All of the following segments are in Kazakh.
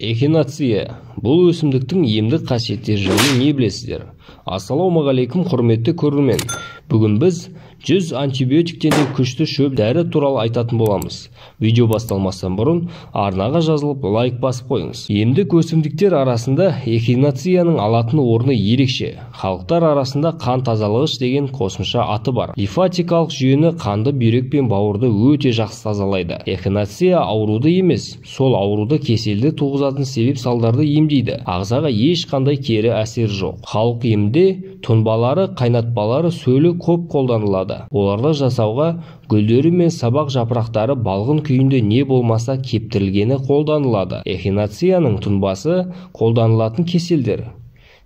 Эхинацея – бұл өсімдіктің емдік қасиеттері жайлы не білесіздер? Ассалаумағалейкум, құрметті көрермен. Бүгін біз 100 антибиотиктен де күшті шөп дәрі туралы айтатын боламыз. Видео басталмастан бұрын арнаға жазылып, лайк басып қойыңыз. Емдік өсімдіктер арасында эхинацеяның алатын орны ерекше. Халықтар арасында қан тазалағыш деген қосымша аты бар. Лимфатикалық жүйені, қанды, бүйрек пен бауырды өте жақсы тазалайды. Эхинацея ауруды емес, сол ауруды, кеселді туғызатын себеп салдарды емдейді. Ағзаға ешқандай кері әсері жоқ. Халық емде тұнбалары, қайнатпалары, сөлі көп қолданылады. Оларды жасауға гүлдері мен сабақ жапырақтары балғын күйінде не болмаса кептірілгені қолданылады. Эхинацеяның тұнбасы қолданылатын кеселдер: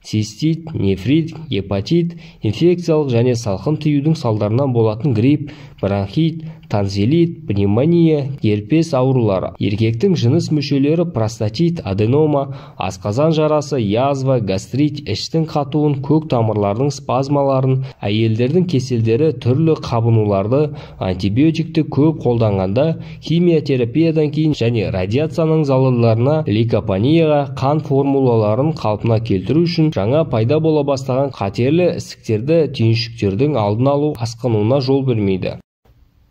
цистит, нефрит, гепатит, инфекциялық және салқын тиюдің салдарынан болатын грипп, бронхит, тонзиллит, пневмония, герпес аурулары, еркектің жыныс мүшелері, простатит, аденома, асқазан жарасы, язва, гастрит, іштің қатуын, көк тамырлардың спазмаларын, әйелдердің кеселдері, түрлі қабынуларды, антибиотикті көп қолданғанда, химиотерапиядан кейін және радиацияның залалдарына, лейкопенияға, қан формулаларын қалпына келтіру үшін, жаңа пайда бола бастаған қатерлі ісіктерді, түйіншектердің алдын алу, асқынуына жол бермейді.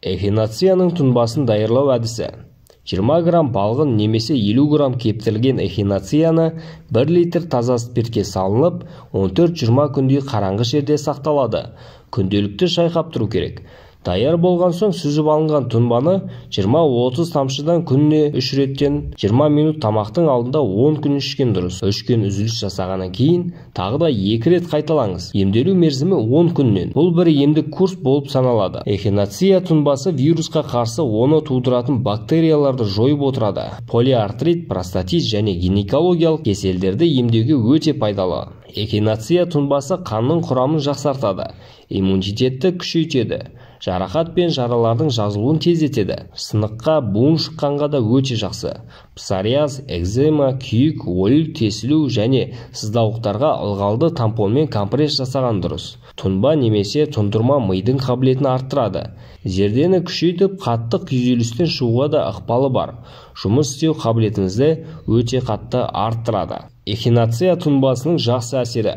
Эхинацеяның тұнбасын даярлау әдісі: 20 грамм балғын немесе 50 грамм кептірілген эхинацеяны 1 литр таза спиртке салынып, 14-20 күндей қараңғы жерде сақталады. Күнделікті шайқап тұру керек. Даяр болған соң сүзіп алынған тұнбаны 20-30 тамшыдан күніне 3 реттен 20 минут тамақтың алдында 10 күн ішкен дұрыс. 3 күн үзіліс жасағаннан кейін тағы да 2 рет қайталаңыз. Емделу мерзімі 10 күннен. Бұл бір емдік курс болып саналады. Эхинацея тұнбасы вирусқа қарсы, оны тудыратын бактерияларды жойып отырады. Полиартрит, простатит және гинекологиялық кеселдерді емдеуге өте пайдалы. Эхинацея тұнбасы қанның құрамын жақсартады, иммунитетті күшейтеді, жарақат пен жаралардың жазылуын тездетеді. Сыныққа, буын шыққанға да өте жақсы. Псориаз, экзема, күйік, ойыл, тесілу және сыздауықтарға ылғалды тампонмен компресс жасаған дұрыс. Тұнба немесе тұндырма мидың қабілетін арттырады. Зердені күшейтіп, қатты күйзелістен шығуға да ықпалы бар. Жұмыс істеу қабілетіңізді өте қатты арттырады. Эхинацея тұнбасының жақсы әсері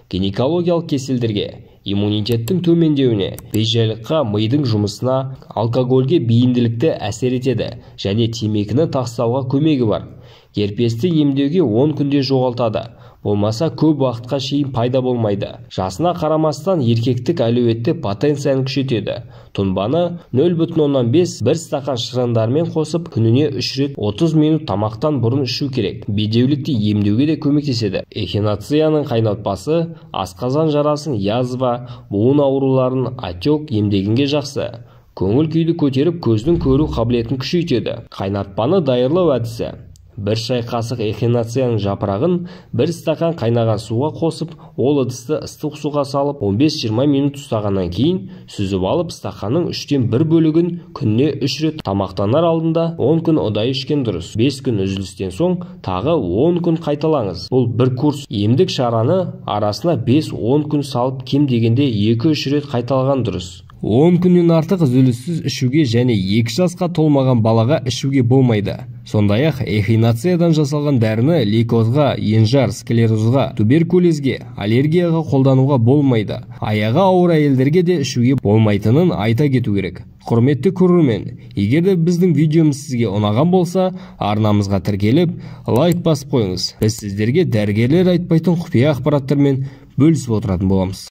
гинекологиялық кеселдерге, иммунитеттің төмендеуіне, бейжайлыққа, мидың жұмысына, алкогольге бейімділікті әсер етеді және темекіні тастауға көмегі бар. Герпесті емдеуге 10 күнде жоғалтады, болмаса көп уақытқа шейін пайда болмайды. Жасына қарамастан еркектік әлеуетті, потенцияны күшейтеді. Тұнбаны 0,5 бір стақан шырындармен қосып, күніне 3 рет 30 минут тамақтан бұрын ішу керек. Бедеулікті емдеуге де көмектеседі. Эхинацеяның қайнатпасы асқазан жарасын, язва, буын ауруларын, отек емдегенге жақсы. Көңіл күйді көтеріп, көздің көру қабілетін күшейтеді. Қайнатпаны даярлау әдісі: бір шай қасық эхинацеяның жапырағын бір стақан қайнаған суға қосып, ол ыдысты ыстық суға салып, 15-20 минут ұстағаннан кейін сүзіп алып, стақанның үштен бір бөлігін күніне 3 рет тамақтанар алдында 10 күн ұдайы ішкен дұрыс. 5 күн үзілістен соң тағы 10 күн қайталаңыз. Бұл бір курс емдік шараны арасына 5-10 күн салып, кем дегенде 2-3 рет қайталаған дұрыс. 10 күннен артық үзіліссіз ішуге және 2 жасқа толмаған балаға ішуге болмайды. Сондай-ақ эхинацеядан жасалған дәріні лейкозға, енжар, склерозға, туберкулезге, аллергияға қолдануға болмайды. Аяғы ауыр әйелдерге де ішуге болмайтынын айта кету керек. Құрметті көрермен, егер де біздің видеомыз сізге ұнаған болса, арнамызға тіркеліп, лайк басып қойыңыз. Біз сіздерге дәрігерлер айтпайтын құпия ақпараттармен бөлісіп отыратын боламыз.